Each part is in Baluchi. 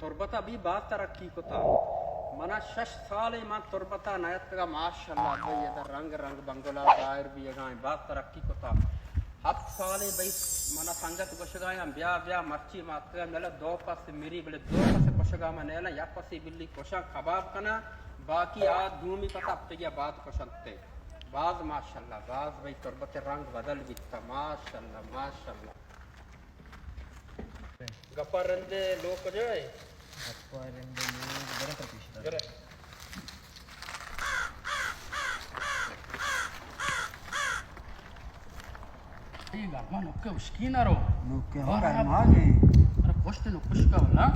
تربت ءَ بی باز ترقی کتا۔ منا شش سال ءَ من تربت ءَ نیاتکگا، ماشاءاللہ، بھئی ادا رنگ رنگ بنگلہ ظاہر بیگا ایں، باز ترقی کتا۔ ہپت سال ءَ بھئی منا سنگت گوشگا ایں، بیا بیا مرچی ما اتکگا، بلے دو پس مری، بلے دو پس کشگا ما نیلاں، یک پسی بلی کشاں کباب کناں، باقی آ دومی پس ہفتگی بعد کشنت۔ باز ماشاءاللہ، باز بھئی تربت رنگ بدل بیتا، ماشاءاللہ، ماشاءاللہ۔ گپا رندے لوگ کجا ہے؟ گپا رندے لوگ برا پر پیش دار۔ برا۔ اے گرما نوکے اشکی نہ رو۔ نوکے ہو گرما گے۔ ارے پشت نوکش کا ولا۔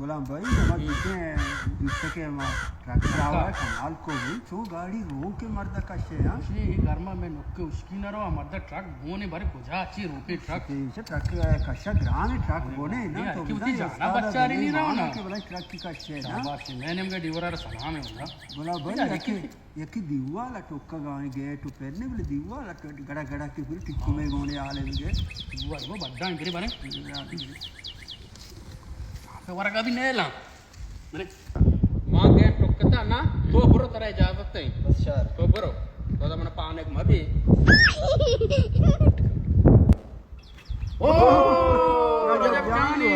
غلام بھائی، ہما دیتے ہیں، دیتے کہ ہما ٹریکٹر آوا ہے، کمال کو بھائی، چو گاڑی رو کے مرد کشے، ہاں؟ اے گرما میں نوکے اشکی نہ رو، مرد ٹرک بونے بارے کجا اچھی روپے ٹرک۔ پیچھے ٹرک کشا گران ہے، ٹرک بونے نا، تو اکی وتی جانا بچاری نہیں رہا نا۔ کہ بلا ٹرک کی کشے نا۔ شاباش، میں نے مگا ڈیورا سلام ہے ہوگا۔ بلا بھائی، یکی دیوال ٹوکا گائیں گیٹ پر نہیں، بلے دیوال گڑا گڑا کے پھر ٹکو میں گونے آلے بھی گئے۔ دیوال وہ بڑا انگری بنے۔ ورگا بھی نہیں لا۔ ماں گیٹ ٹکتا نا، تو برو، ترا اجازت ہے۔ بس شر۔ تو برو۔ تو دا من پانک مبی۔ او، رجب جانی۔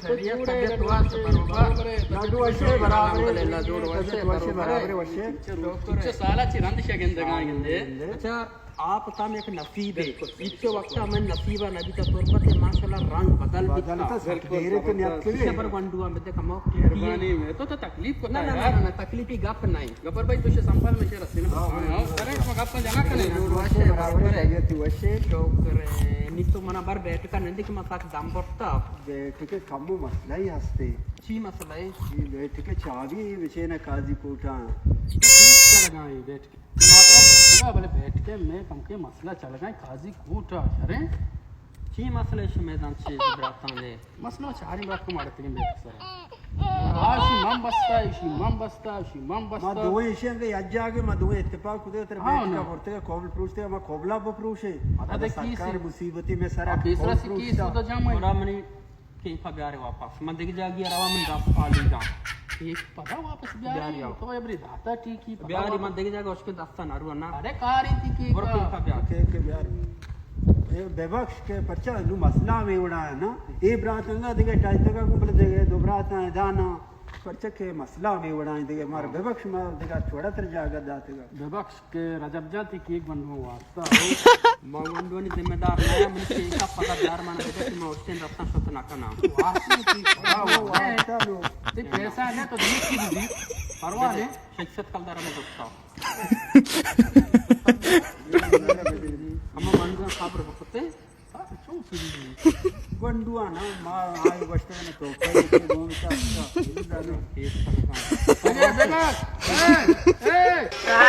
طبیعت، طبیعت واسطے برابر ہے۔ لاڈو وشے برابر ہے۔ الحمدللہ، جوڑ وشے برابر ہے۔ چچو سالا چی رند شگندگا گندے۔ اچھا۔ آپ تام یک نصیبے۔ بالکل۔ ایچو وقت من نصیبا نبی تا تربت ماشاءاللہ رنگ بدل بیتا۔ بدل بیتا، سک دیرے تو نیت کرے۔ شبر گونڈو ہم بدے کمو۔ مہربانی میں تو، تو تکلیف کو نہ، نہ، نہ، نہ، تکلیفی گپ نہیں۔ گبر بھائی تو سے سنبھال میں شے رسینا۔ ہاں، ہاں، کرے، شما گپ جنا کنے۔ جوڑ وشے، برابر ہے۔ طبیعت وشے۔ شکر ہے۔ نی تو منا بر بیٹھ کا نندے کہ ما ساک دم برتا۔ بیٹھ کے کمو مسئلہ ہی ہستے۔ چی مسئلہ ہے؟ جی، بیٹھ کے چابی بچے نا قاضی کوٹا۔ چلگا ہے بیٹھ کے۔ دماغ ءَ بچگا، بلے بیٹھ کے میں کم کے مسئلہ چلگا ہے قاضی کوٹ ءَ شریں۔ چی مسئلہ ہے شمے دان چی براتاں دے؟ مسئلہ چاریں برات کو مارتگیں بیٹھ سر۔ آ شی من بستا، شی من بستا، شی من بستا۔ ما دوئیں ایشی انگے یک جاگے، ما دوئیں اتفاق کتے تر ہاں، بیٹھ کا نا۔ برتے کوبل پروشتے، ما کوبلا بپروشے۔ مدد ادا کیسی؟ سرکار مصیبتی میں سرا اب دوسرا کوبل سی کیس پروشتا۔ تو جمع ہے۔ گڑا منی کیفا بیارے واپس۔ من دگہ جاگی روا، من دست خالی داں۔ ٹھیک پدا واپس بیاری۔ بیاری آؤ۔ تو ابری داتا ٹھیک ہی پدا بیاری، واپس۔ من دگہ جاگہ اشکے دستا نہ رو نا۔ ارے کاری تھی کی برو کا؟ کیفا بیار۔ کے، کے بیار۔ اے ببخش کہ پرچا نو مسئلہ ہمے وڑا ہے نا۔ اے برات انگا دگہ ٹائٹگا کو بلے دگہ دو برات ہیں دانا۔ پرچا کہ مسئلہ ہمے وڑا ہیں دگہ مار ببخش، ما دگہ تھوڑا تر جاگہ داتگا۔ ببخش۔ کہ رجب جان تئی کیک گونڈواں واسطہ ہو۔ ما گونڈوانی ذمہ دار نہ آں، من کیک ءَ پدا بیار، من بگش ما اشتیں رفتاں شت نہ کناں۔ واسطہ تئی پرواہ نہ۔ تئی پیسہ نہ تو دیکھ کی بھی پرواہ نہ۔ شخصیت کلدار میں دکتا۔ ہم گونڈواں خبر بکتے۔ گونڈواں نا، ما آئی گوشتگ نہ تو کئی کہ گون کا۔ اے، اے، اے۔